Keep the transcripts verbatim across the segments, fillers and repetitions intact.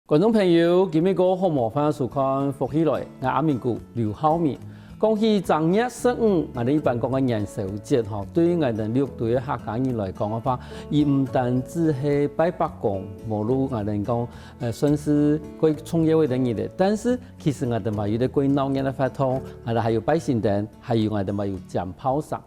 觀眾朋友，今晡日好無？歡迎收看《福氣來》，𠊎阿明哥劉浩明。講起正月十五，𠊎兜一般講个元宵節吼，對於𠊎兜六堆个客家人來講个話，佢毋單止係拜伯公，無論𠊎兜講，呃，算係過重要个日仔，但是其實𠊎兜嘛有一個過鬧熱个活動，𠊎兜還有拜神燈，還有𠊎兜嘛有尖炮城。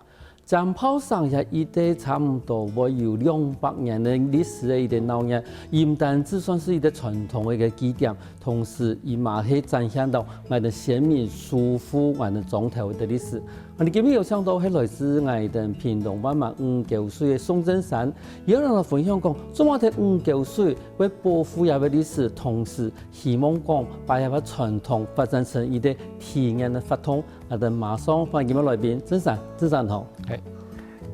尖炮城也一個差毋多會有兩百年个歷史个一個鬧熱，佢毋單止算係一個傳統个一個祭典，同時佢嘛係展現到𠊎兜先民守護𠊎兜庄頭个歷史。𠊎兜今晡日有請到係來自𠊎兜屏東萬巒五溝水个宋振山，佢愛來分享講，做麼个五溝水會保護這個歷史，同時希望講把這個傳統發展成一個體驗个活動。 𠊎兜馬上歡迎今晡日來賓，振山，振山好。係，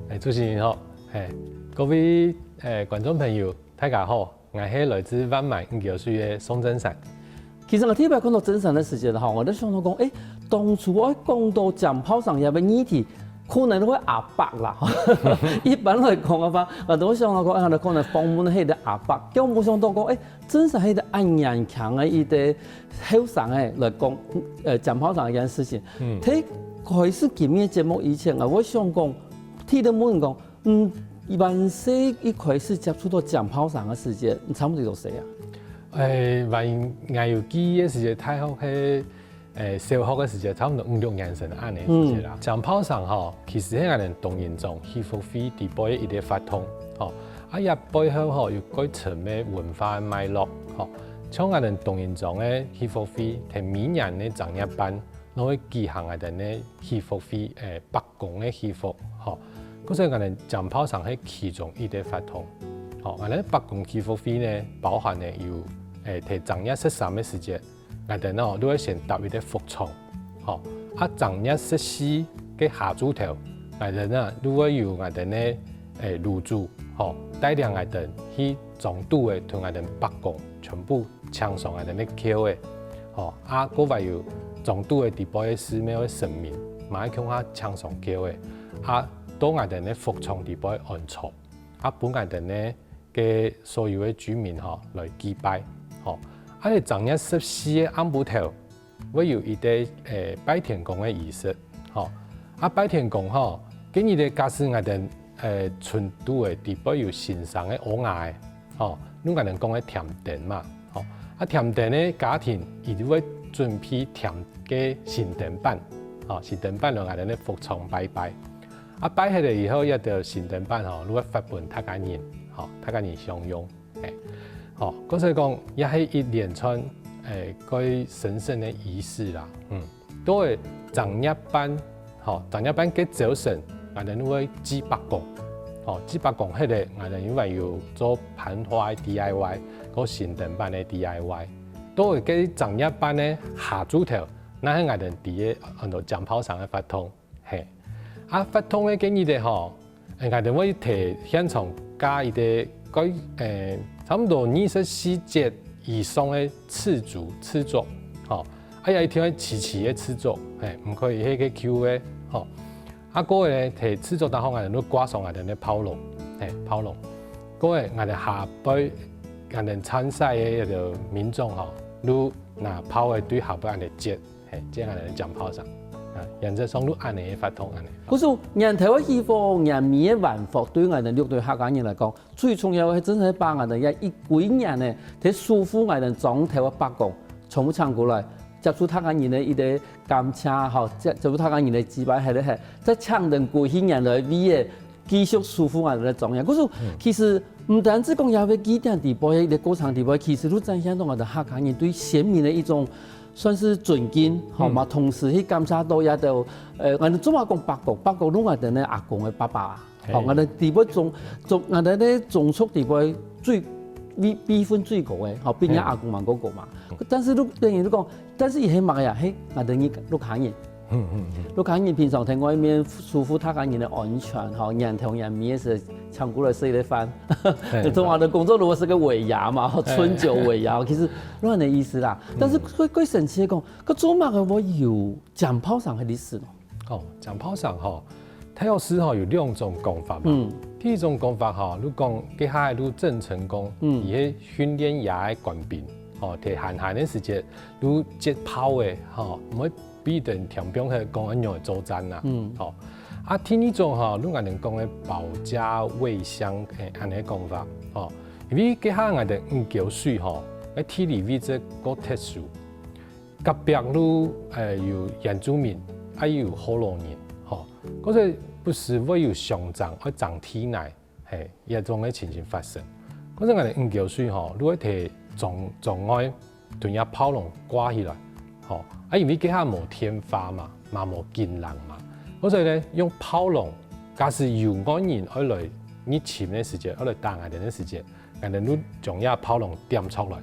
欸，主持人好，係，各位，欸，觀眾朋友，大家好，𠊎係來自萬巒五溝水个宋振山。其實𠊎第一擺看到振山个時節吼，𠊎就想到講，欸，當初𠊎講到尖炮城這個議題，可能會阿伯啦。一般來講个話，𠊎都會想到講，啊，可能訪問係一個阿伯，結果無想到講，欸， 振山係一個恁年輕个一個後生个來講，呃，尖炮城這件事情。嗯。在開始今晡日節目以前啊，𠊎想講，第一個問講，嗯，還細一開始接觸到尖炮城个時節，你差毋多幾多歲啊？欸，還，𠊎有記憶个時節，大學係，欸，小學个時節，差毋多五六年生恁仔个時節啦。嗯。尖炮城吼，其實係𠊎兜東引庄祈福會底背个一個活動，吼。 啊，這背後吼有蓋深个文化个脈絡，吼。像𠊎兜東引庄个祈福會，在每年个正月半，攏會舉行𠊎兜个祈福會，欸，伯公个祈福，吼。故所𠊎兜尖炮城係其中一個活動，吼。𠊎兜伯公祈福會呢，包含呢有，欸，在正月十三个時節， 𠊎兜呢，就會先搭一個福床，吼。啊，正月十四个下晝頭，𠊎兜呢，就會有𠊎兜个，欸，爐主，吼，帶領𠊎兜去庄肚个同𠊎兜伯公全部請上𠊎兜个轎仔，吼。啊，過還有庄肚个底背个寺廟个神明，嘛愛共下請上轎仔，啊，到𠊎兜个福床底背安床，啊，分𠊎兜个 个所有个居民吼來祭拜，吼。啊，在正月十四个暗晡頭，會有一個，欸，拜天公个儀式，吼。啊，拜天公吼，該日仔假使𠊎兜，欸，村肚个底背有新生个嬰兒仔，吼，就𠊎兜講个添丁嘛，吼。啊，添丁个家庭，佢就會準備添个新丁粄，吼，新丁粄來𠊎兜个福床拜拜。 啊，拜忒了以後，這兜新丁粄吼，就會發分大家人，吼，大家人享用，係。吼，故所講，也係一連串，欸，蓋神聖个儀式啦，嗯。到了正月半，吼，正月半个朝晨，𠊎兜就會祭伯公，吼，祭伯公忒了，𠊎兜因為有做盤花个D I Y，个新丁粄个D I Y。到了該正月半个下晝頭，該係𠊎兜知个安到尖炮城个活動。 係。啊，活動个該日仔吼，欸，𠊎兜會在現場架一個該，欸，差毋多二十四節以上个刺燭，刺燭，吼。啊，也一定愛齊齊个刺燭，係，毋可以係該舊个，吼。啊，過後呢，在刺燭頂項𠊎兜掛上𠊎兜个炮籠，係，炮籠。過後𠊎兜下背，𠊎兜參賽个該兜民眾吼，就拿炮仔對下背恁仔接， 係，這𠊎兜个尖炮城。啊，原則上就恁仔个活動恁仔。故所，年頭个祈福，年尾个還福，對𠊎兜六堆客家人來講，最重要个係真係把𠊎兜這一歸年呢，在守護𠊎兜庄頭个伯公，全部請過來，接受大家人个一個感謝，吼，接，接受大家人个祭拜，係咧係，再請等過去年來為个 繼續守護𠊎兜个庄園。故所，其實毋單止講這個祭典底背，一個過程底背，其實都展現到𠊎兜客家人對先民个一種算是尊敬，吼嘛，同時去感謝到這兜，呃，𠊎兜做麼講伯公，伯公就𠊎兜个阿公个爸爸啊，吼，𠊎兜底背宗，宗，𠊎兜个宗族底背最，輩，輩分最高个，吼，比人家阿公還過高嘛。但是就等於就講， 但是佢係麼个啊？係𠊎兜客家人。客家人平常在外面守護客家人个安全，吼，年頭年尾个時請過來食一頓飯。通常个工作如果係个尾牙嘛，吼，春酒尾牙，其實亂个意思啦。但是最，最神奇个講，該做麼个會有尖炮城个歷史呢？哦，尖炮城吼， 頭先吼有兩種講法嘛。第一種講法吼，就講該下就鄭成功，佢係訓練這个官兵，吼，在寒寒个時節，就結泡个，吼，毋會變成添放去講恁樣个做戰啊，嗯，吼。啊，第二種吼，就𠊎等講个保家衛鄉，誒，恁樣講法，吼。因為這下𠊎等五溝水吼，个地理位置較特殊，隔壁就，誒，有原住民，啊，又有福佬人，吼，故所不時會有相爭，愛爭地泥。 嘿，這種个情形發生。故所𠊎等五溝水吼，就會在庄，庄外同這炮籠掛起來，吼，啊，因為該下無電話嘛，嘛無警鈴嘛，故所呢，用炮籠，假使有外人愛來入侵个時節，愛來打𠊎等个時節，𠊎等就將這炮籠點著來。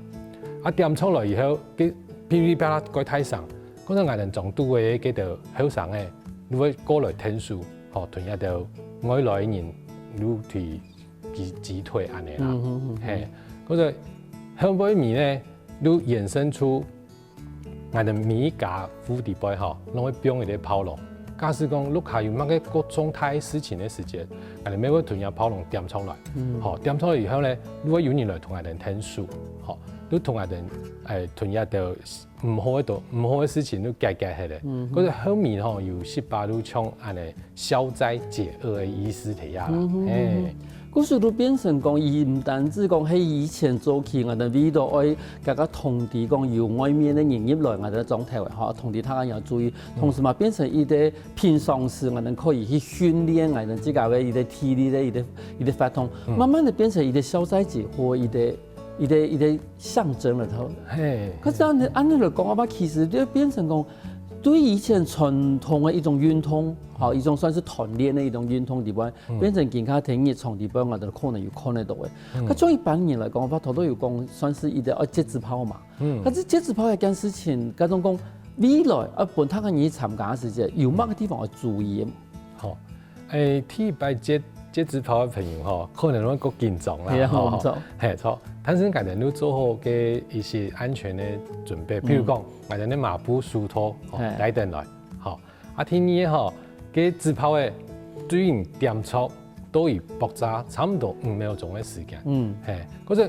啊，點著來以後，該噼里啪啦蓋大聲，故所𠊎等庄肚个該兜後生个，就會過來𢯭手，吼，同這兜外來人就去 擊，擊退恁樣啦。嗯哼，嗯哼。嘿，故所後尾面呢，就衍生出𠊎等每一家戶底背吼，攏會放一個炮籠。假使講屋下有麼个較重大个事情个時節，𠊎等乜會同這炮籠點著來。嗯。吼，點著來以後呢，就會有人來同𠊎等𢯭手，吼，就同𠊎等，誒，同這兜 毋好个都，毋好个事情就解決忒咧。嗯哼。故所後面吼，有十八就像恁樣消災解厄个意思在這啦。嗯哼，嘿。嗯哼。故所就變成講，佢毋單止講係以前早期，𠊎等為著愛大家通知講有外面个人入來，𠊎等庄頭个吼，通知大家愛注意。嗯。同時嘛，變成一個平常時，𠊎等可以去訓練𠊎等自家个一個體力个一個，一個活動，嗯。慢慢个變成一個消災解惑，一個 一個，一個象徵了頭。嘿。可是恁樣，恁樣來講个話，其實就變成講，對以前傳統个一種運動，吼，一種算是團練个一種運動底背，嗯。變成今下在日常底背，𠊎等可能有看得到个。嗯。可對一般人來講个話，頭頭有講算是一個，呃，接紙炮嘛。嗯。可是接紙炮這件事情，該種講未來，呃，分大家人去參加个時節，有麼个地方愛注意个？ 吼，誒，第一擺接，接紙炮个朋友吼，可能會較緊張啦，係啊，吼，緊張。嘿，著。但是𠊎等都做好个一些安全个準備，嗯。譬如講，𠊎等个麻布、手套，吼，嘿。帶等來，吼。啊，第二个吼，該紙炮个對應點著到佢爆炸，差毋多五秒鐘个時間。嗯。嘿，或者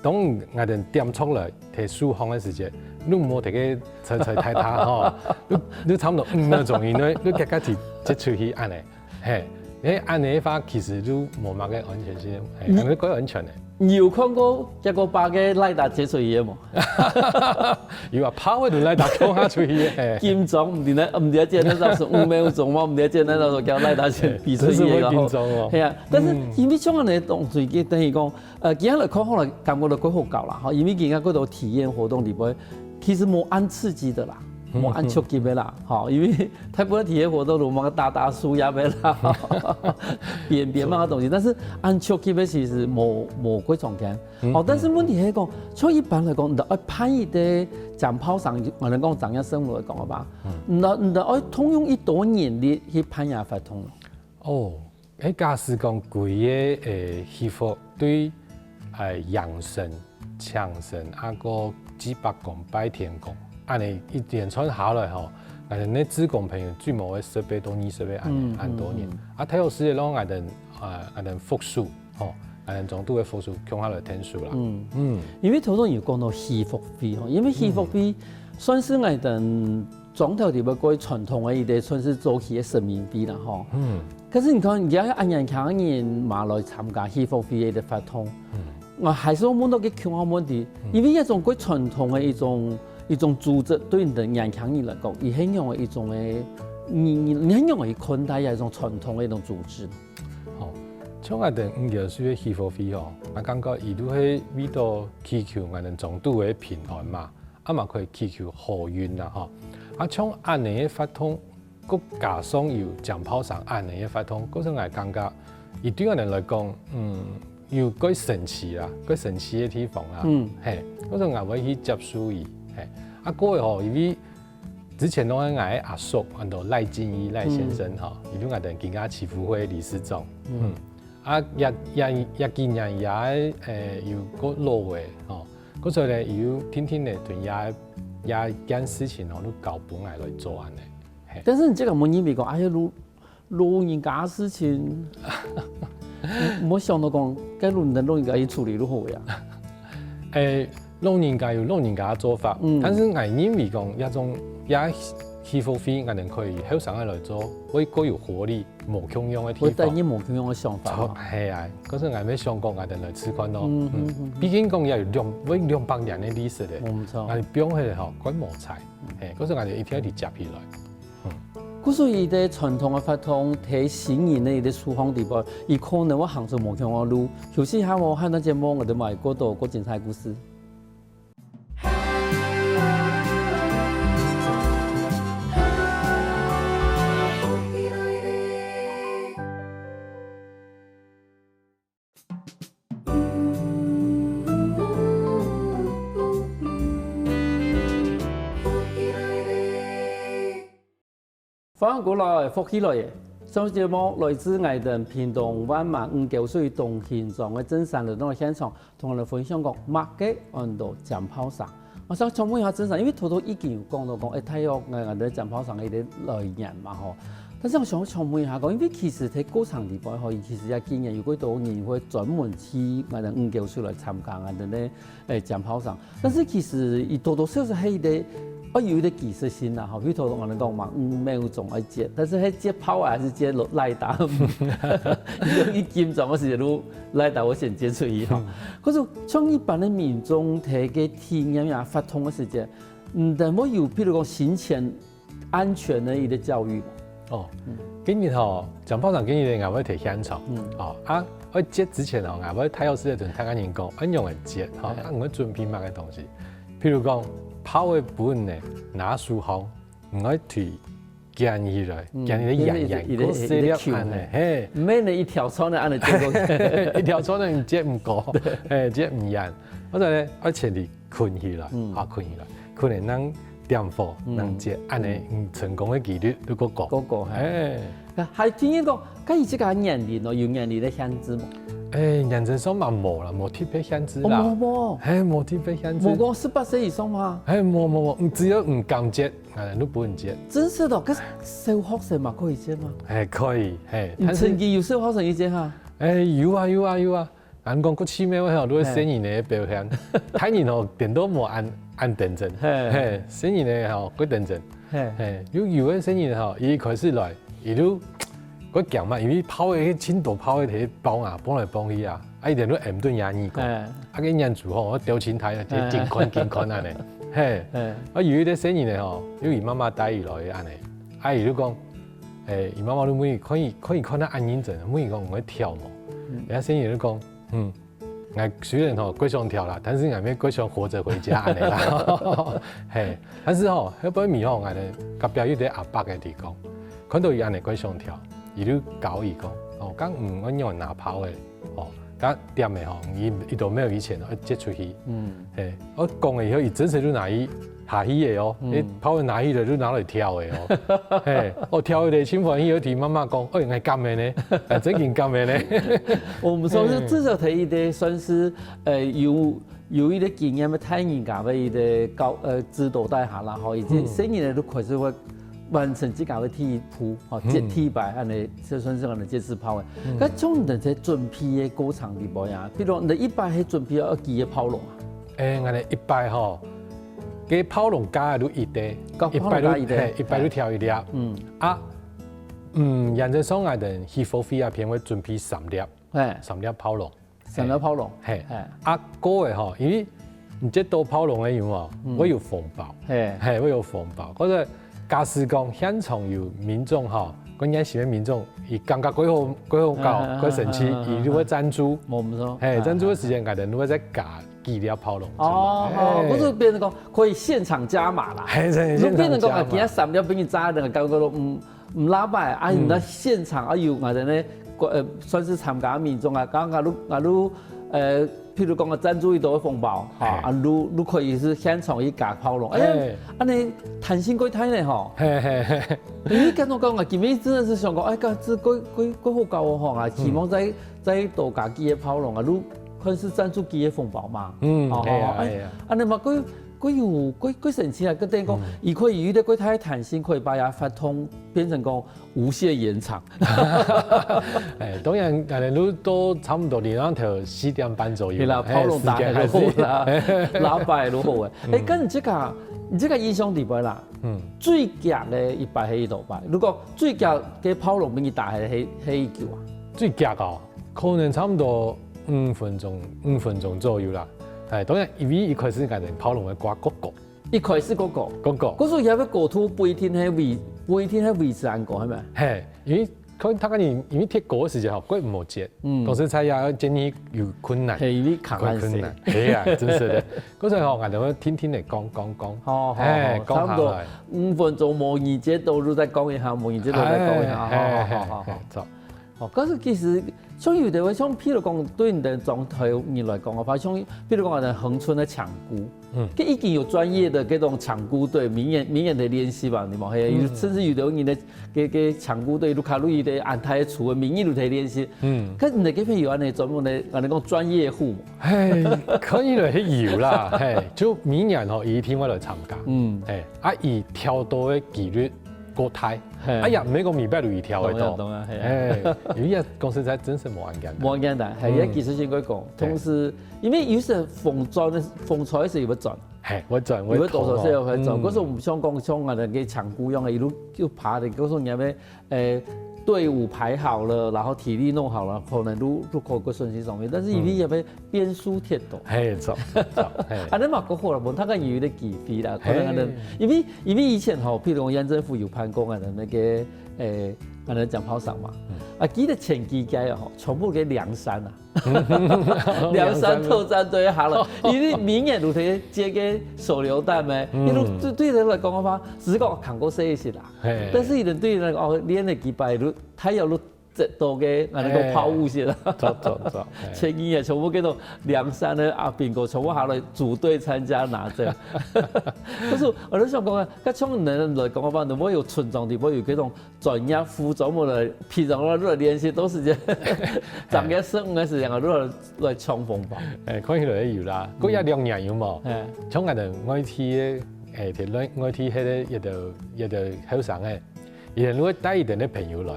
當𠊎等點著來，在手項个時節，你毋好在該吹吹打打吼，你，你差毋多五秒鐘以內，你遽遽去接出去恁樣。嘿，因為恁樣个話，其實就無麼个安全性，嘿，嗯。恁樣較安全个。你有看過結果把个lighter接出去个無？有啊，炮个就lighter共下出去个，嘿。金鐘毋知呢，毋知這个那時候五秒鐘嘛，毋知這个那時候叫lighter先比出去个，嘿，真是會緊張哦。嘿啊，但是嗯。因為像恁樣个東西，等於講， 呃，今日來看，後來感覺到較好搞啦，吼，因為今日較多體驗活動底背，其實無恁刺激个啦，嗯。無恁刺激个啦，吼，因為大部分體驗活動都麼个打打輸贏个啦，扁扁麼个東西，但是恁刺激个其實無，無幾常見。嗯，哦，但是問題係講，嗯。像一般來講，你愛辦一個紙炮城，𠊎等講城陽聖爐來講个話，嗯。你，你愛動用幾多人力去辦這活動？哦， 誒，假使講規個，誒，祈福對，誒，迎神、請神，啊个祭伯公、拜天公，恁樣一連串下來吼，𠊎等个志工朋友最無會十個到二十個恁樣，嗯，恁多人。嗯，嗯。啊，頭先係講𠊎等，呃，𠊎等福壽，吼，𠊎等庄肚个福壽共下來𢯭手啦。嗯。嗯。因為頭先有講到祈福會吼，因為祈福會算是𠊎等 庄頭底背較傳統个一個算是早期个神明會啦吼。嗯。可是你看，而家恁年輕个人嘛來參加祈福會个活動，嗯。𠊎還係會問到个共樣个問題，嗯。因為這種較傳統个一種，一種組織，對你等年輕人來講，佢係仰般个一種个，你，你，你係仰般个看待這種傳統个一種組織？吼，像𠊎等五溝水个祈福會吼，𠊎感覺佢就係為著祈求𠊎等庄肚个平安嘛。 啊嘛可以祈求好運啦吼。啊，像恁樣个活動，再加上有紙炮城恁樣个活動，故所𠊎感覺，佢對𠊎等來講，嗯，有較神奇啦，較神奇个地方啦。嗯。嘿，故所𠊎會去接受佢。嘿，啊，過後吼，因為之前攏係𠊎个阿叔，安到賴進一賴先生吼，嗯。佢就𠊎等今下祈福會理事長。嗯。嗯。啊，這，這，這幾年也，誒，有較老个吼， 故所呢，佢又定定个同這，這件事情吼，就交分𠊎來做恁樣。嘿。但是你這個無認為講，哎呀，老，老人家个事情，無想到講，該老人，老人家去處理就好呀。誒，老人家有老人家个做法，嗯。但是𠊎認為講，這種這戲服會，𠊎等可以後生个來做，會較有活力，無共樣个地方。會帶入無共樣个想法吼。著，係啊，可是𠊎也想講，𠊎等來試看咯。嗯，嗯，嗯，嗯。畢竟講也有兩，會兩百年个歷史咧，無錯。𠊎放下吼，較無彩。係，可是𠊎等一定要接起來。 故所以，這傳統个活動，在新人个一個書房裡背，佢可能會行出無共个路。休息一下哦，下段節目𠊎等還過多過精彩个故事。歡迎過來，福氣來了！上節目來自𠊎等屏東萬巒五溝水東興庄个鄭生來到現場，同𠊎等分享講麼个安到尖炮聲。𠊎想請問一下鄭生，因為頭頭已經有講到講，欸，大約𠊎，𠊎等尖炮聲个一個來源嘛吼。但是𠊎想請問一下講，因為其實在過程裡背吼，佢其實也經驗有幾多人會專門去𠊎等五溝水來參加𠊎等个，欸，尖炮聲。 但是其實佢多多少少係一個，啊，有一個技術性啦，吼，比如頭先𠊎等講嘛，五秒鐘愛接，但是係接炮仔還係接雷達，有一金鐘个時節，雷達會先接出去吼。可是像一般个民眾，佢个體驗啊、活動个時節，嗯，等會有，譬如講行前 安全个一個教育。哦，今日吼，尖炮聲今日𠊎會在現場，哦，啊，愛接之前吼，𠊎會大約時節同大家人講，愛仰般接，吼，啊，𠊎會準備麼个東西。譬如講，炮仔分你拿手項，你愛對捲起來，捲起來圓圓，一個，一個，一個細粒恁仔，嘿，毋係你一條線个恁仔接過去，一條線个你接毋過，嘿，接毋圓，或者呢，愛前提 捆起來，嗯，啊，捆起來，捆起來，正點火，嗯，正接，恁仔，嗯，成功个機率就較高。較高，嘿。嘿。還聽人講，該佢自家年齡哦，有年齡个限制無？欸，原則上嘛無啦，無特別限制啦。哦，無，無。嘿，無特別限制。無講十八歲以上嗎？嘿，無，無，無，嗯，只要毋敢接，欸，就分你接。真係哦，該小學生嘛可以接嗎？嘿，可以，嘿，但是，你曾經有小學生去接哈？欸，有啊，有啊，有啊。 人講較奇妙个吼，就係細人仔个表現。大人吼，顛倒無恁，恁認真。嘿。嘿，細人仔吼，較認真。嘿。嘿，有，有个細人仔吼，佢一開始來，佢就較驚嘛，因為炮仔，盡多炮仔在該放啊，放來放去啊，啊，佢顛倒毋知仰仔講。嘿。啊，該眼珠吼，會鬥盡大，緊看緊看恁仔。嘿。嘿。啊，有一個細人仔吼，因為佢媽媽帶佢來个恁仔，啊，佢就講，欸，佢媽媽就問佢，看佢，看佢看到恁認真，問佢講有會跳無？嗯。人家細人仔就講， 嗯，𠊎雖然吼，較想跳啦，但是𠊎乜較想活著回家恁仔啦。嘿，但是吼，後背尾吼，𠊎等隔壁有一個阿伯个地方，看到佢恁仔較想跳，佢就教佢講，哦，該毋愛仰拿炮仔，哦，該點仔吼，你一到沒有以前愛接出去。嗯。嘿，𠊎講了以後，佢真實就拿去 下去个哦，嗯。欸，炮仔拿起來就拿來跳个哦。嘿，哦，跳个盡歡喜，又對媽媽講，欸，𠊎敢个呢，𠊎真經敢个呢。我們說是至少頭一代算是，呃，有，有一個經驗个大人家个一個教，呃，指導底下啦，吼，已經細人仔都開始會完成自家个第一步，吼，接，嗯，第一擺恁仔，就算是恁仔接觸炮仔。嗯。該像你等在準備个過程裡背啊，比如你一擺係準備愛幾個炮籠啊？欸，𠊎等一擺吼， 該炮籠加个就一垤，該炮籠加一垤。一擺就，嘿，一擺就挑一粒。嗯。啊，嗯，原則上𠊎等戲服會啊，偏會準備三粒，嘿。三粒炮籠。三粒炮籠。嘿。嘿。啊，過个吼，因為你接到炮籠个有無？嗯。會有紅包。嘿。嘿，會有紅包。或者假使講現場有民眾吼，關鍵時个民眾，佢感覺較好，較好搞，嗯，較生趣，嗯，嗯，嗯，佢就會贊助。嗯，嗯。無，無錯。嘿，贊助个時間，𠊎等就會再加 幾粒炮籠出來。哦，哦，嘿。不是變成講可以現場加碼啦。嘿，對，就變成講啊，現場加碼。今仔三粒分你炸，那個感覺都，嗯，毋拉敗，啊，嗯。你到現場啊，有𠊎等呢，呃，算是參加民眾啊，剛剛啊，你，啊，你，呃，譬如講啊，贊助一兜紅包，哈，嘿。啊，你，你可以係現場去加炮籠，哎呀，嘿。恁仔彈性較大呢，吼。嘿，嘿，嘿。你感覺講啊，今日真的是想講，哎，該這較，較，較好搞哦，吼，啊，嗯。希望再，再多加幾個炮籠啊，你 看係贊助幾個紅包嘛。嗯，哦，係啊，哦，哎，係啊。恁仔嘛，較，个有个个神奇啊！个等于讲，佢可以有一个个大弹性，可以把它发通变成讲无限延长。哎，当然，可能都都差不多，你那头四点半左右，对啦，泡龙打开就好啦，喇叭就好诶。哎，跟你这个，你这个印象里边啦，嗯，最强的一摆是多摆？如果最强的泡龙给你打开，黑黑一久啊？最强哦，可能差不多五分钟，五分钟左右啦。哎，当然，因为一开始可能泡龙会挂角角。 一开始个个，个个，可是也要个个不一定系维，不一定系维持安个，系咪？嘿，因为可能他跟你因为贴个个时间吼，个个无接，嗯，同时才也要建议有困难，系你卡烂死，困难，系啊，真是的。可是吼，俺都会听听的讲讲讲，好好好，差不多五分钟无二节都再讲一下，无二节都再讲一下，好好好好好，走。 哦，可是其实像有的位，像譬如讲，对你的庄头人来讲个话，像譬如讲，个恒春的抢菇，嗯，佢已经有专业的这种抢菇队，明年明年的练习吧，你们还有甚至有的人的给给抢菇队，卢卡路伊的安泰厨的名义路的练习，嗯，可是你的这边有安尼专门的，安尼讲专业户，嘿，可以了，嘿有啦，嘿，就明年吼，一定会来参加，嗯，嘿，啊，以挑多的几率。 个体，哎呀，每个米白有一条个多，当然，哎，有一个公司在真是无安全，无安全，还有技术性个讲，同时因为有些风转的风吹是有个转，嘿，会转，会有个多少是有会转，可是我们像讲像啊，那个抢孤用的，一路就爬的，可是你那边，诶，队伍排好了，然后体力弄好了，可能入入口个顺序上面，但是因为也被 变数贴多。嘿，走走，啊，那嘛过好了，无他个有一个机会啦，可能可能，因为因为以前吼，譬如讲县政府有办公啊的那个，诶，可能讲炮仗嘛，啊，记得前几屆啊吼，全部给梁山啊。梁山特战队好了，因为明年如天接个手榴弹咩，一路对对人来讲个话，只是讲看过这一些啦，但是一人对人哦，练了几百路，他有路 这多个，啊，那个抛物线了。走走走，千一啊，全部给到梁山的阿兵哥，全部下来组队参加拿这。可是我就想讲啊，该像能来讲个话，能不能有村长地方有这种专业服装，我来平常我来练习，都是这样，长个生个时间啊，都来来冲锋吧。哎，看起来有啦，过一两年有无？哎，像俺等外地个，哎，外外地迄个一个一个后生个，伊等会带一点个朋友来。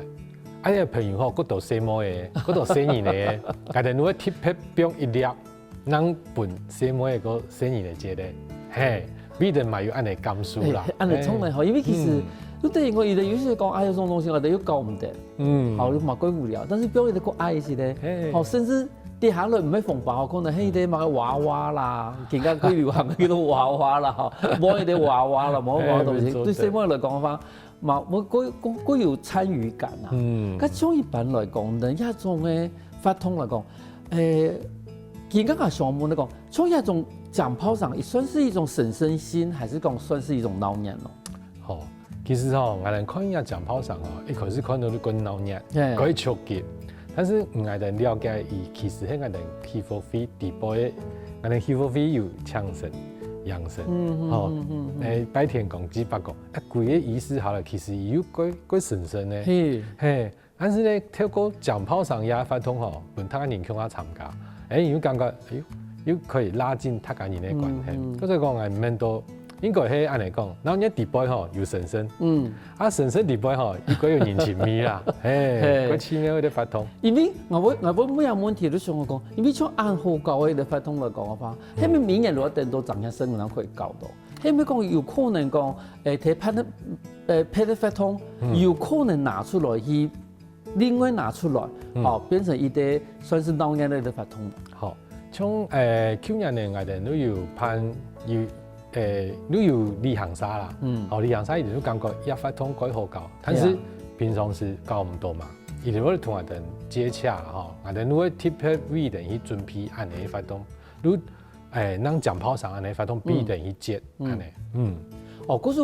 哎呀，朋友吼，个多細妹个，个多細人个，大家都会特别放一粒，能分細妹个个细人个节个，嘿，为得嘛有安尼感受啦。安尼从来吼，因为其实，就等于讲，有的有些讲，哎呀，这种东西我都又搞毋得，嗯，好，嘛怪无聊。但是表演的个爱是呢，好，甚至跌下来毋系红包，可能迄个嘛个娃娃啦，更加最流行个叫做娃娃啦，哈，摸一个娃娃啦，摸娃娃东西，对细妹来讲个话。 嘛，我个个个有参与感啊。嗯，搿像一般来讲呢，一种个活动来讲，诶，今刚刚想问你讲，像一种讲炮仗，也算是一种省身心，还是讲算是一种闹热咯？好，其实吼，俺人看一下讲炮仗吼，一开始看到就个闹热，个刺激。 但是，嗯，俺等了解伊其实係俺等喜福会底背个，俺等喜福会有抢神、养神，吼，誒，拜天公、祭伯公，啊，佢个意思好了，其實有个个神神呢，嘿，但是呢，透過講炮仗也發通吼，分大家人共下參加，誒，有感覺，哎喲，又可以拉近大家人个關係。所以講，俺們都 應該係恁樣講，然後你底背吼有神神，嗯，啊神神底背吼，應該有人情味啦，嘿，个奇妙个活動。因為我會我會每樣問題都想講，因為像恁好搞个活動來講个話，係咪明年如果等到長下生，然後可以搞到，係咪講有可能講，誒，提辦个，誒，辦个活動，有可能拿出來去 另外拿出來，哦，變成一个算是鬧熱个活動。好，像誒舊年呢，𠊎等都有辦有誒都有旅行社啦，嗯，哦，旅行社一定都感覺這活動蓋好搞，但是平常時搞毋到嘛，一定會同𠊎等接洽吼，𠊎等都會特別為等去準備恁樣个活動，都 誒，能講炮仗恁樣發動比等一節，恁樣，嗯，哦，可是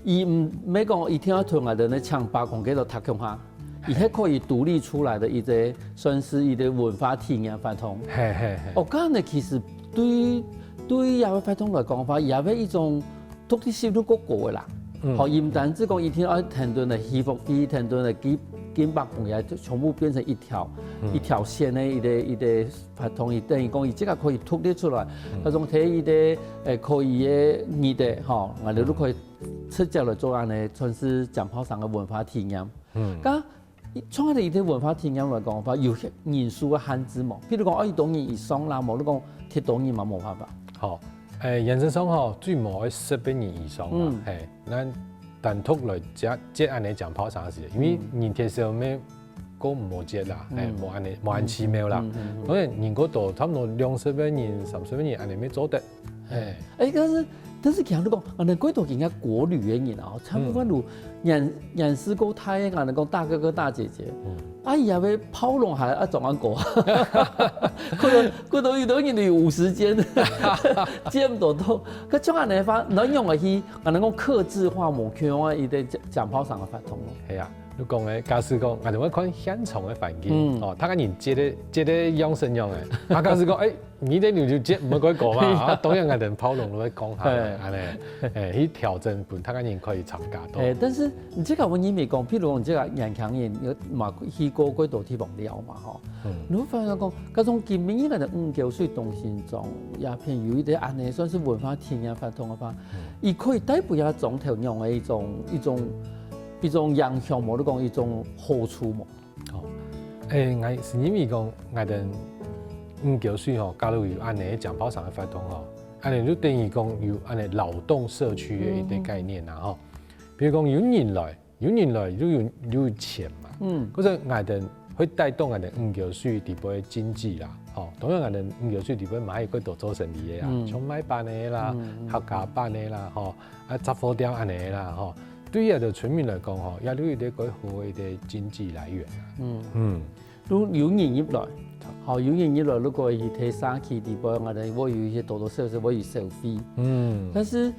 伊毋係講一定要同𠊎等个唱吧講，給到他共下，伊還可以獨立出來的一个算是一个文化體驗發通。嘿嘿嘿，哦，該呢其實對對亞洲發通來講的話，也有一種獨立性都夠高的啦。嗯。吼，佢毋單止講一定愛跈等个戲服費，跈等个幾，幾百公里，全部變成一條，嗯。一條線个一個，一個活動，佢等於講佢這個可以獨立出來，嗯。該種在一個，呃，可以个日仔，吼，𠊎兜都可以直接來做恁呢，算是尖炮城个文化體驗。嗯。該 像恁呢一個文化體驗來講个話，有人數个限制無？譬如講，愛幾多人以上啦，無你講忒多人嘛無辦法。好，誒，原則上吼，最無愛十個人以上啦。嗯。嘿，咱單獨來接，接恁呢尖炮城个時間，因為嗯。人忒少，乜過毋好接啦，嗯。嘿，無恁呢，無恁奇妙啦。嗯，嗯，嗯。當然，人過多，差不多兩十個人、三十個人，恁呢乜做得。 哎。哎，但是，但是其實你講，啊，恁呢幾多人家國旅个人啊，差不多都年，嗯。年歲較大个，啊，恁呢講大哥哥、大姐姐，嗯。啊，佢也會包容下，啊，總安過。可能，可能有的人有五十間，接毋到到。可像恁呢个話，恁樣个去，啊，恁呢講客製化無共樣个一個尖，尖炮城个活動咯。係啊，你講个，假使講，𠊎兜愛看現場个環境，嗯。哦，大家人接个，接个樣式樣个。啊，假使講，哎， 你這牛就接毋會過嘛，啊，當然𠊎兜包容都會講下，嘿。恁呢，誒，去調整分大家人可以參加到。嘿，但是你這個我認為講，譬如講你這個年輕人，有嘛去過幾多地方尞嘛，吼。嗯。你會發現講，該種今晡日个五溝水東興莊，也偏有一個恁呢算是文化體驗活動个話，嗯。佢可以帶分這莊頭樣个一種，一種，一種影響無，你講一種好處無？ 哦，誒，𠊎係認為講，𠊎兜五溝水吼，假如有恁呢尖炮城个活動吼，恁呢就等於講有恁呢勞動社區个一個概念啦吼。嗯。比如講有人來，有人來就有，有錢嘛。嗯。故所𠊎兜會帶動𠊎兜五溝水底背个經濟啦，吼。當然𠊎兜五溝水底背嘛還有幾多做生理个啊，嗯。像賣粄个啦，嗯，嗯，客家粄个啦，吼，啊雜貨店恁呢啦，吼。 對於這兜村民來講吼，也有一個幾好个一個經濟來源啊。嗯。嗯。有，有人入來，吼，有人入來，如果佢在社區底背，𠊎兜會有一些多多少少會有消費。嗯。但是，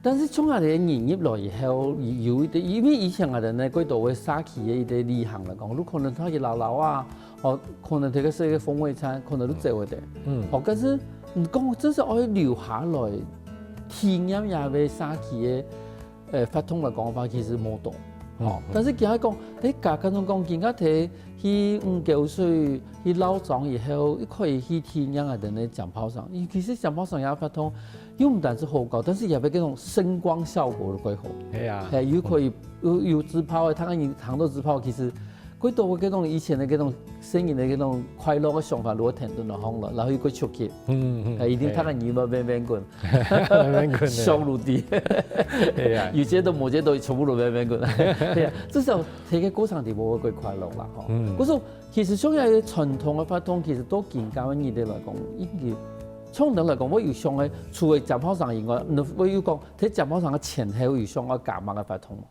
但是從𠊎兜人入來以後，有一個，因為以前𠊎兜呢，過多个社區个一個旅行來講，有可能佢去遶遶啊，哦，可能佢个食个風味餐，可能都走个。嗯。哦，但是你講真係愛留下來體驗這個社區个 呃，活動來講个話，其實無多。哦，嗯。但是佢還講，誒，假，假如講，今下提去五溝水，去遶庄以後，又可以去體驗啊，等等尖炮城。其實尖炮城也活動，又毋單止好搞，但是也有該種聲光效果都幾好。係啊。係，又可以，嗯。有，有紙炮个，佢个人聽到紙炮，其實 幾多个該種以前个該種細人个該種快樂个想法，如果聽到落去了，然後又過出去，嗯，嗯，哎，一定大家耳朵邊邊滾，邊邊滾的。笑到底。哎呀。有些都無，這都全部都邊邊滾。對啊，至少這個過程裡面會過快樂啦，吼。嗯。可是其實像這個傳統个活動，其實到今个日仔來講，已經，從人來講，𠊎有想个，除了尖炮城以外，你會有講，在尖炮城个前後有想要加碼个活動嗎？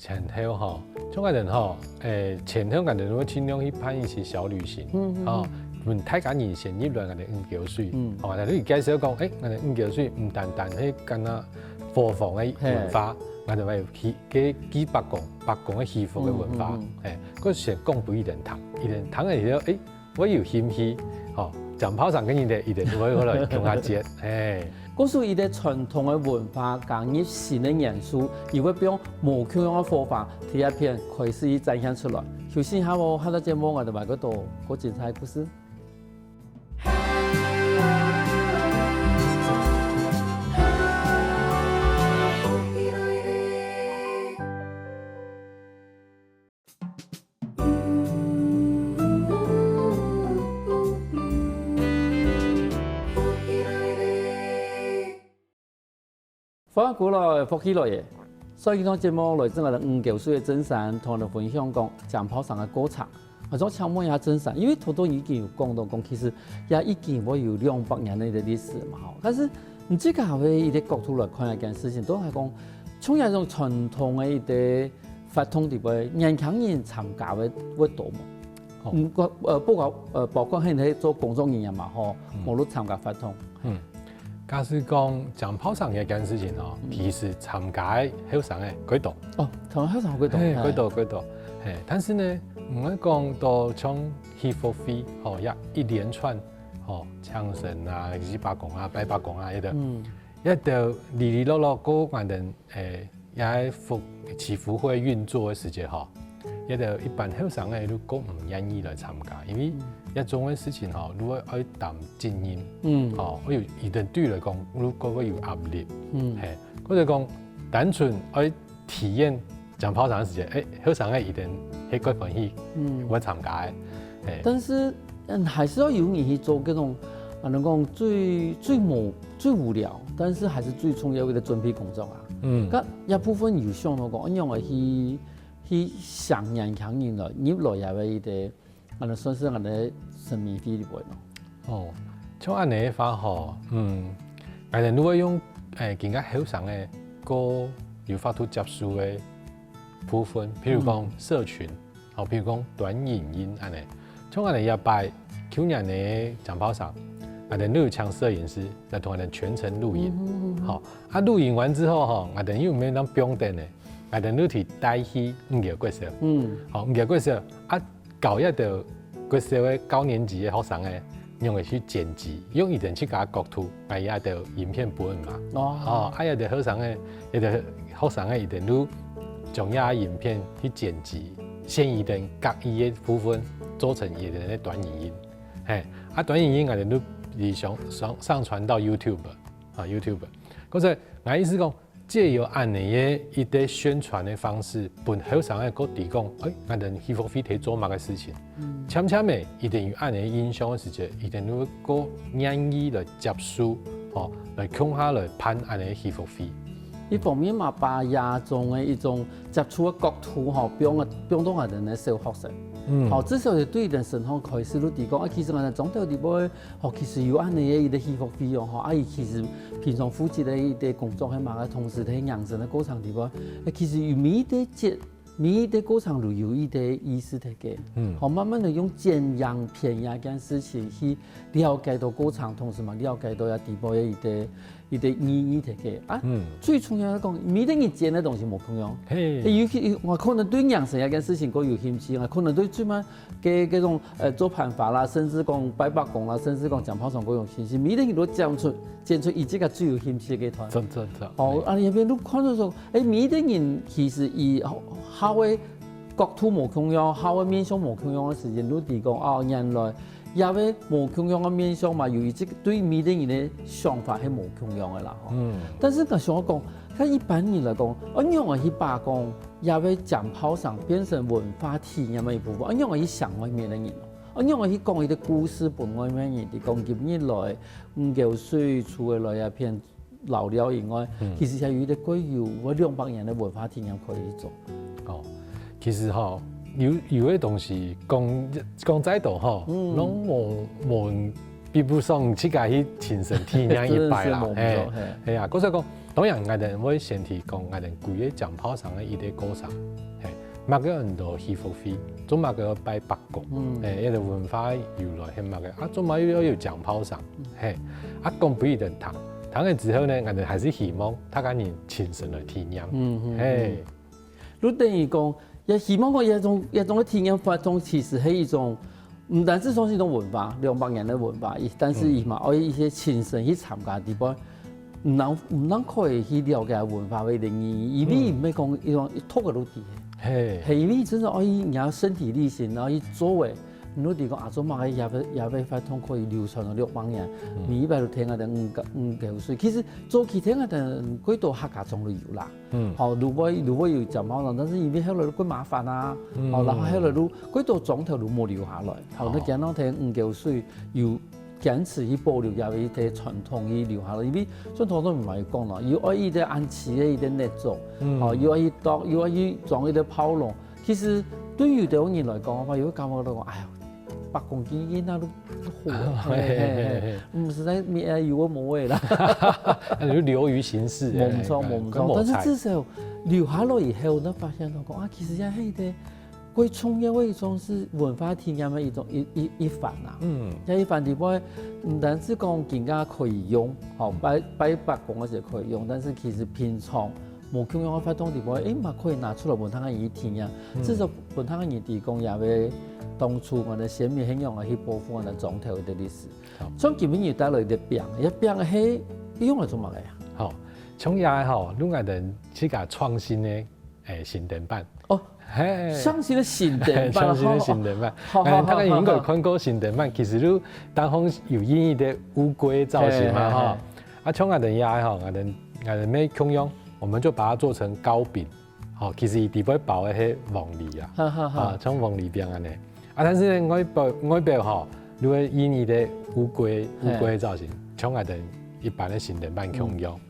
前後吼，像𠊎兜吼，誒，前後𠊎兜會盡量去辦一些小旅行，嗯，嗯，吼，嗯。分大家人先入來𠊎兜五溝水，嗯。吼，𠊎兜去介紹講，誒，𠊎兜五溝水毋單單係干焦伙房个文化，嘿。𠊎兜還有戲，該幾百工、百工个戲服个文化，嗯，嗯，嗯。誒，𠊎先講分佢兜聽，佢兜聽了以後，誒， 會有興趣，吼，尖炮城个人咧，一定會過來共下接，嘿。故所佢个傳統个文化加入新个元素，佢會用無共樣个方法，在這片開始去展現出來。休息一下哦，下個節目𠊎兜還過多過精彩个故事。 福氣來了，福氣來了！上一段節目來自𠊎兜五溝水个鄭先生，同𠊎兜分享講尖炮城个過程。𠊎想請問一下鄭先生，因為頭頭已經有講到講，其實也已經會有兩百年个歷史嘛，吼。但是你自家个一個角度來看這件事情，都還講，從這種傳統个一個 活動裡背，年輕人參加个會多無？哦。嗯，包，呃，包括，呃，包括現在做工作人員嘛，吼，嗯。無論參加活動。嗯。假使講尖炮城這件事情哦，嗯。其實參加个後生个幾多。哦，參加後生幾多，嘿，嘿。幾多，幾多。嘿，但是呢，毋會講到像戲服費，吼，也一連串，吼，請神啊，祭伯公啊，拜伯公啊，這兜。嗯。這兜離離落落，過反正，誒，這个服，祈福會運作个時節吼，這兜一般後生个都較毋願意來參加，因為這種个事情吼，如果愛擔責任，嗯，吼，會有，佢等對來講，如果會有壓力，嗯，嘿，或者講單純愛體驗講炮仗个時節，欸，後生个佢等係較歡喜，嗯，會參加个，嘿。但是，嗯，還是要有人去做這種，啊，能講最，最無，最無聊，但是還是最重要个準備工作啊。嗯。該這部分有想到講，仰般去，去想年輕人來，入來這个一个，啊，算是𠊎个生命體裡背咯。哦，像恁樣个話吼，嗯，𠊎等如果用，欸，更加後生个，較有法度接受个部分，譬如講社群， 好，譬如講短影音恁樣，像𠊎等這擺舊年个講炮仗，𠊎等都有請攝影師來同𠊎等全程錄影。好，啊錄影完之後吼，𠊎等又毋係當放等呢，𠊎等都去帶去五溝國小。嗯，好，五溝國小啊，教這兜國小个高年級个學生个，仰般去剪輯，用佢等自家个角度，𠊎這兜影片分嘛。哦，啊這兜學生个，這兜學生个佢等都 將這影片去剪輯，先佢等合意个部分做成佢等个短影音。嘿，啊短影音𠊎等都會上，上，上傳到YouTube，啊YouTube。故所𠊎意思講，藉由恁樣个一个宣傳个方式，分後生个較知講，欸，𠊎等祈福會在做麼个事情。 漸漸仔，佢等有恁樣个印象个時節，佢等就較願意來接受，吼，來共下來辦恁樣个祈福會。一方面嘛，把這種个一種接觸个角度吼，放，放到𠊎等个小學生。嗯。吼，至少係對佢等身上開始就知講，啊，其實𠊎等庄頭裡背，吼，其實有恁樣个一个祈福會哦，吼，啊，佢其實平常負責个一个工作係麼个，同時在養生个過程裡背，欸，其實有每一个節 每一个過程都有一个意思在个。嗯。好，慢慢个用剪影片這件事情去了解到過程，同時嘛了解到這裡背个一个，一个意義在个。啊，嗯。最重要个講，每个人剪个東西無共樣。嘿。尤其𠊎可能對養生這件事情較有興趣，𠊎可能對最慢个，个種，呃，做辦法啦，甚至講拜伯公啦，甚至講講炮仗較有興趣，每个人都剪出，剪出佢自家最有興趣个團。真，真，真。哦，啊，你那邊都看到說， 欸，每一个人其實佢好个角度無共樣，好个面向無共樣个時節，你就知講，哦，原來這个無共樣个面向嘛，有佢這个對每一个人个想法係無共樣个啦，吼。嗯。但是𠊎想講，對一般人來講，仰般去把講這个講炮仗變成文化體驗个一部分，仰般去想愛每个人，仰般去講一个故事分外面人，你講今日來，五溝水出个來啊片 老寮以外，嗯。其實還有一个過有，有兩百年个文化體驗可以做。哦，其實吼，有，有个東西講，講再多吼，嗯。攏無，無比不上自家去親身體驗一擺啦。真的是無錯，嘿，嘿。嘿啊，故所講，當然𠊎等會先提供𠊎等歸个講炮仗个一个過程，嘿，麼个安到祈福會，做麼个拜伯公，嗯。嘿，這个文化由來係麼个，啊，做麼个又愛有講炮仗，嘿，啊，講分佢等聽。 聽了之後呢，𠊎等還是希望大家人親身來體驗。嗯，嗯，嘿。嗯。就等於講，也希望講這種，這種个體驗活動其實係一種，毋單止算係一種文化，兩百年个文化，但是佢嘛，嗯。愛一些親身去參加个地方，毋能，毋能可以去了解文化个意義，因為嗯。毋係講一種一讀个就知。嘿。係因為真正愛你要身體力行，然後去做个， 你就知講啊，做麼个這个，這个活動可以流傳到兩百年，嗯。每一擺都聽𠊎等五溝，五溝水。其實早期聽𠊎等幾多客家庄都有啦。嗯。吼，如果，如果有講炮仗，但是因為後來都較麻煩啊，嗯。吼，然後後來都幾多庄頭都無留下來。吼，哦。你今日聽五溝水有堅持去保留這个一个傳統去留下來，因為像頭先𠊎有講咯，又愛一个恁齊个一个network，嗯。吼，又愛去搭，又愛去裝一个炮仗， 其實對有兜人來講个話，有感覺到講，哎呀，伯公紀念啊，都，都好，嘿，嘿，嘿，嘿，毋使再咩啊，有个無个啦。那就流於形式，無錯，嘿，無錯。跟抹茶。但是至少留下來以後，你發現到講啊，其實也係一个最重要个一種係文化體驗个一種一，一，一環啊。嗯。這一環裡背，毋單止講更加可以用，吼，拜，拜伯公个時候可以用，但是其實平常 無共樣个活動裡背，欸，嘛可以拿出來分大家人去體驗，嗯。至少分大家人知講這个當初𠊎等先民係仰般去保護𠊎等庄頭个歷史。好。像今晡日帶來个餅，這餅係用來做麼个啊？好，像這吼，就𠊎兜自家創新个，欸，心燈板。哦，嘿。創新个心燈板，創新个心燈板。好，好，欸，大家應該有看過心燈板，其實就頂項有印一個烏龜造型嘛，吼。嘿，嘿，嘿。啊，像𠊎兜這吼，𠊎兜，𠊎兜乜共樣，我們就把它做成糕餅。吼，其實佢底背包个係黃梨啊，哈哈哈。啊，像黃梨餅恁仔。啊，但是呢，外表，外表吼，就會印一個烏龜，嘿。烏龜造型，像𠊎兜一般个心燈板共樣。嗯。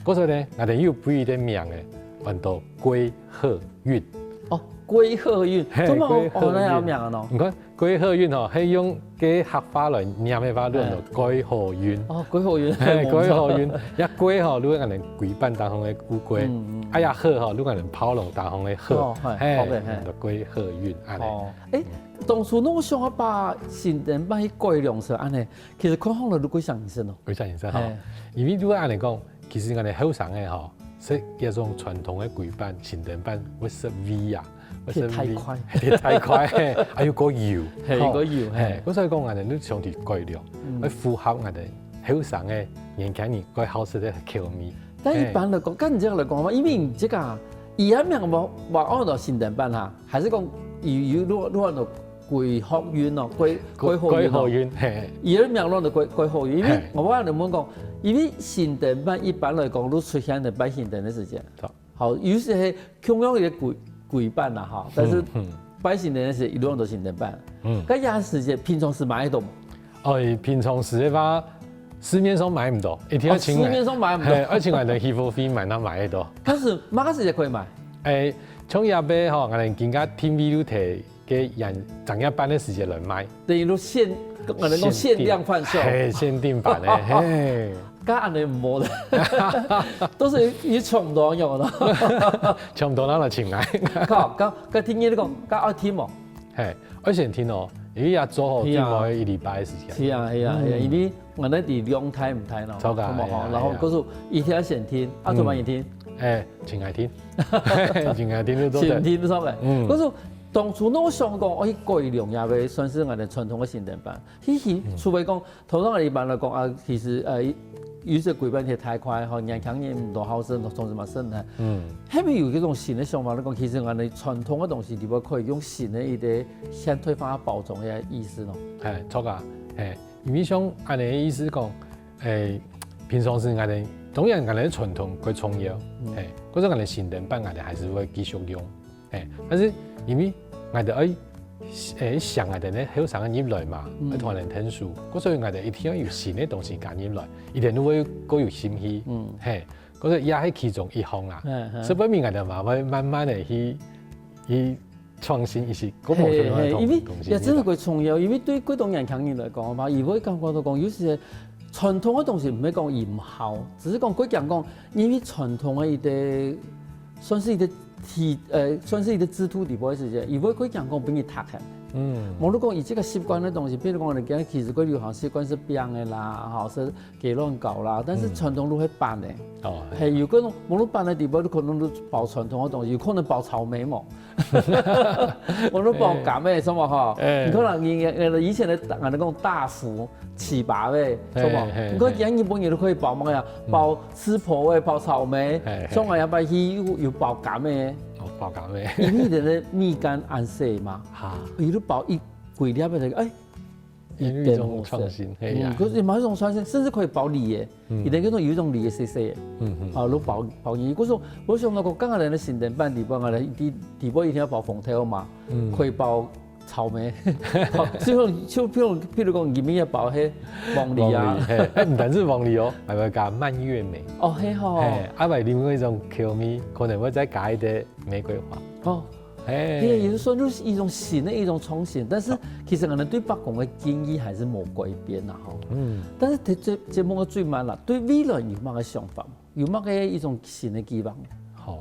故所呢，𠊎兜又分一個名仔，安到龜鶴韻。哦，龜鶴韻，嘿，這麼，龜鶴韻。哦，那有名哦。你看，龜鶴韻吼，係用該客話來唸个話，就安到，哎。龜鶴韻。哦，龜鶴韻，嘿，嘿，龜鶴韻。這龜吼，就𠊎兜規板頂項个烏龜。嗯，嗯。啊，這鶴吼，就𠊎兜炮樓頂項个鶴。哦，嘿，嘿，好个，嘿。安到龜鶴韻，恁仔。哦，欸，當初仰會想愛把心燈板去改良成恁仔，其實看起來就幾像人生哦。幾像人生吼。嘿。因為就恁仔講， 其實𠊎兜後生个吼，食這種傳統个規板、心燈板會食味啊，會食味。忒大塊。忒大塊，嘿，啊又過油，嘿，吼。又過油，嘿。嘿，故所以講𠊎兜就想去改良，嗯。愛符合𠊎兜後生个年輕人較好食个口味。但一般來講，嘿。該你這樣來講嘛，因為你這個，佢个名無，無安到心燈板哈，還係講有，有落，落安到 龜鶴韻哦，龜，龜，龜鶴韻哦。龜鶴韻，嘿。佢个名落安到龜，龜鶴韻，因為，嘿。𠊎，𠊎問講，因為心燈板一般來講，都出現在拜神燈个時節。好。好，有時係共樣一個規，規板啦，哈，但是嗯，嗯。拜神燈个時節，一路安到心燈板。嗯。該這時節，平常時買得到無？哦，平常時个話，市面上買毋到，一定愛請，哦，市面上買毋到。嘿，愛請𠊎兜去福飛買，正買得到。但是麼个時節可以買？欸，像這擺吼，𠊎兜今下定位就提 个營，營業版个時節來賣。等於說限，𠊎兜講限量販售。限定。嘿，限定版个，嘿。該恁仔無啦，都係有搶到有啦。搶到，𠊎來請來。好，該，該聽你講，該愛訂無？嘿，愛先訂哦，因為愛做好訂好一禮拜个時間。係啊，係啊，係啊，嗯。因為 𠊎兜知量大毋大咯，著啊，著無吼？係啊，然後，係啊。故所一定愛先訂，啊，嗯。做麼个訂？欸，盡愛訂。盡愛訂就做得。先訂就著个。嗯。故所當初仰會想講，愛去改良這位算係𠊎兜傳統个心燈板。其實，嗯。除非講，頭先𠊎兜一般來講啊，其實，呃，有時規板忒大塊吼，年輕人毋多好食，同時嘛省錢。嗯。後面有這種新个想法來講，其實𠊎兜傳統个東西，你會可以用新个一個現代化包裝个意思咯。嘿，著啊，嘿。 因為像恁仔个意思講，欸，平常時𠊎兜，當然𠊎兜傳統較重要，嗯。欸，可是𠊎兜心燈板𠊎兜還係會繼續用，欸，但是因為𠊎兜愛，欸，想𠊎兜个後生个入來嘛，嗯。愛同𠊎兜𢯭手，故所𠊎兜一定愛有新个東西加入來，佢等就會較有興趣，嗯。嘿，故所也係其中一項啦。嗯，嗯。所以後面𠊎兜嘛會慢慢个去，去 創新一息，各種各樣个東，嘿，嘿，因為東西，也真个較重要，因為對較多年輕人來講嘛，佢會感覺到講，有時傳統个東西毋係講佢毋好，只是講較驚講，因為傳統个一個，算係一個體，呃，算係一個制度底背个時節，佢會較驚講分人踢忒。嗯。無論講佢這個習慣个東西，比如講，你今日其實較流行習慣係餅个啦，吼，係雞卵糕啦，但是傳統就係粄个。嗯。哦，嘿，有可能，無論粄个底背，你可能就包傳統个東西，有可能包草莓嘛。 無論包柑仔，係無吼？欸。你看啦，你，你，以前个，𠊎兜講大福、粢粑仔，係無？嘿，嘿，你看今日本人都可以包麼个啊？嗯。包士坡仔，包草莓，嘿，嘿。像𠊎這擺去有，有包柑仔。哦，包柑仔。因為佢个蜜柑恁細嘛，哈。佢都包一，幾粒仔，欸，因為一種創新，嘿呀。嗯，可是嘛一種創新，甚至可以包梨仔。 嗯。佢等該種有一種梨仔細細个，嗯，嗯。啊，就包，包入去。故所，𠊎想到講，剛剛个心燈板底背，𠊎兜底，底背一定愛包紅豆嘛，嗯。可以包草莓。好，就，就譬如，譬如講，入面愛包該黃梨啊。黃梨，嘿，欸，毋單止黃梨哦，還會加蔓越莓。哦，係吼。嘿，啊，還有另外一種口味，可能會再加一點玫瑰花。哦。 嘿。這也就是說，就是一種新个一種創新，但是其實𠊎兜對伯公个建議還係無改變啦，吼。嗯。但是這，這，節目个最尾啦，對未來有麼个想法？有麼个一種新个計畫？好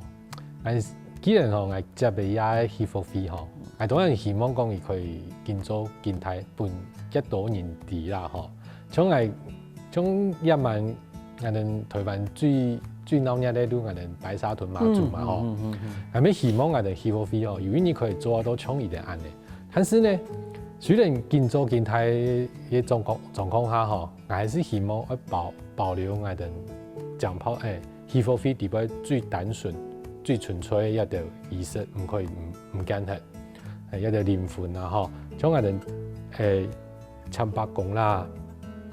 ，𠊎既然吼，𠊎接个這个戲服費吼，𠊎當然希望講佢可以緊做緊大，分較多人知啦，吼。像𠊎，像這滿 𠊎兜臺灣最，最鬧熱个就𠊎兜白沙屯媽祖嘛，吼。嗯，嗯，嗯，嗯，嗯。𠊎乜希望𠊎兜戲服費吼，有一日可以做到像佢等恁仔。但是呢，雖然緊做緊大个狀況，狀況下吼，𠊎還係希望愛保，保留𠊎兜講到，欸，起火會裡背最單純、最純粹个一條儀式，毋可以毋毋見忒，誒，一條靈魂啊吼，像𠊎兜誒千伯公啦、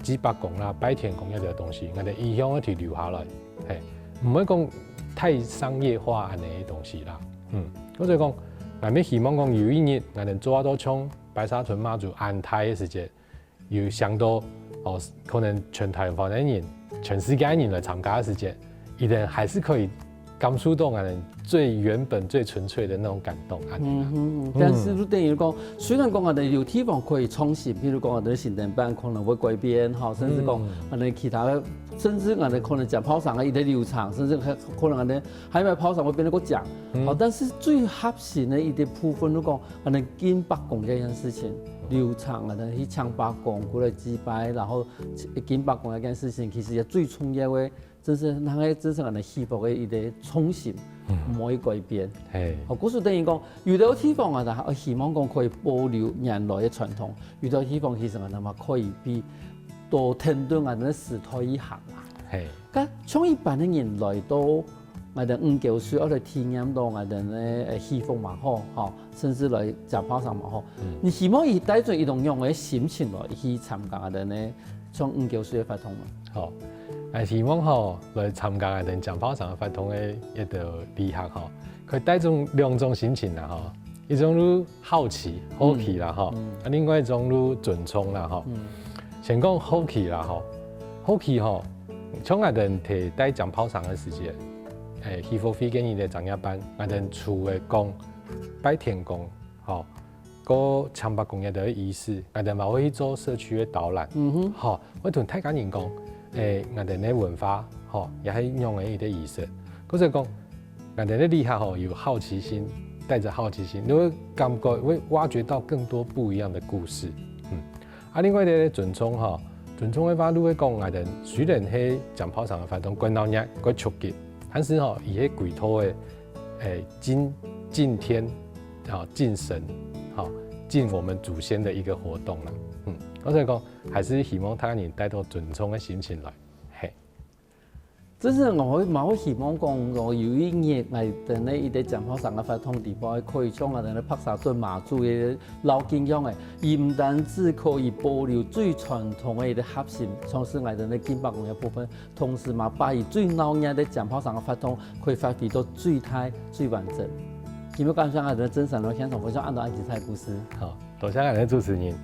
祭伯公啦、拜天公一條東西，𠊎兜一向愛去留下來，嘿，毋會講太商業化恁樣个東西啦。嗯，或者講，𠊎也希望講有一日，𠊎兜做到像白沙屯媽祖恁大个時節， 有想到哦，可能全台灣个人、全世界个人來參加个時節，一定還是可以感受到𠊎兜最原本、最純粹的那種感動。嗯哼，但是就等於講，雖然講𠊎兜有地方可以創新，譬如講𠊎兜个行政辦可能會改變，吼，甚至講𠊎兜其他个，甚至𠊎兜可能講炮仗个一个流程，甚至可能𠊎兜還有炮仗會變得較強，好，但是最核心个一个部分，就講 𠊎兜敬伯公這件事情，流程啊，𠊎兜去請伯公過來祭拜，然後敬伯公這件事情，其實也最重要个，正係那個正係𠊎兜祈福个一個中心，毋會改變。嘿，好，故所等於講，有兜地方啊，𠊎兜希望講可以保留原來个傳統，有兜地方其實𠊎兜嘛可以比多聽對𠊎兜个時代去行啊。嘿，該像一般个人來到 𠊎兜五溝水愛來體驗到𠊎兜个誒祈福嘛好，吼，甚至來接炮仗嘛好。你希望佢帶著一種仰般个心情來去參加𠊎兜个像五溝水个活動嘛？好，𠊎希望吼，來參加𠊎兜接炮仗个活動个一兜旅客吼，可以帶著兩種心情啦吼，一種就 好奇，好奇啦吼，啊，另外一種就尊重啦吼。先講好奇啦吼，好奇吼，像𠊎兜在帶接炮仗个時節，誒，起火會个人个專業班，𠊎兜除了講拜天公，吼，過千伯公个儀式，𠊎兜嘛會去做社區个導覽，嗯哼，吼，會同大家人講，誒，𠊎兜个文化，吼，也係仰般个一個儀式，或者講 𠊎兜个旅客吼有好奇心，帶著好奇心，你會感覺會挖掘到更多不一樣的故事。嗯，啊，另外一個尊重吼，尊重个話，就會講𠊎兜雖然係接炮仗个活動，蓋鬧熱、蓋刺激，但是吼，佢係歸套个，誒，敬敬天，吼，敬神，吼，敬我們祖先的一個活動啦。嗯，所以講，還是希望大家人帶到尊重个心情來，嘿。 真係𠊎嘛會希望講，有一日𠊎兜个一個接炮仗个活動地方，可以像𠊎兜个白沙屯媽祖个遶境樣誒，佢毋單止可以保留最傳統个一個核心，像係𠊎兜个敬伯公个部分，同時嘛把佢最鬧熱个接炮仗个活動，可以發揮到最大、最完整。有無感受𠊎兜个鄭山路現場分享恁多恁精彩个故事？好，多謝𠊎兜个主持人。誒，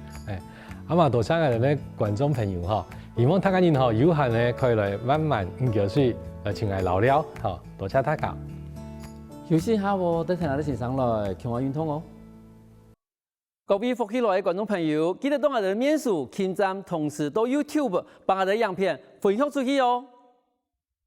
啊嘛，多謝𠊎兜个觀眾朋友吼，希望大家人吼有閒呢，可以來慢慢五溝水來尋𠊎尞尞，吼，多謝大家。休息一下哦，等下𠊎兜先生來，共下運動哦。各位福氣來个觀眾朋友，記得到𠊎兜个面書、網站，同時到YouTube，幫𠊎兜个影片分享出去哦。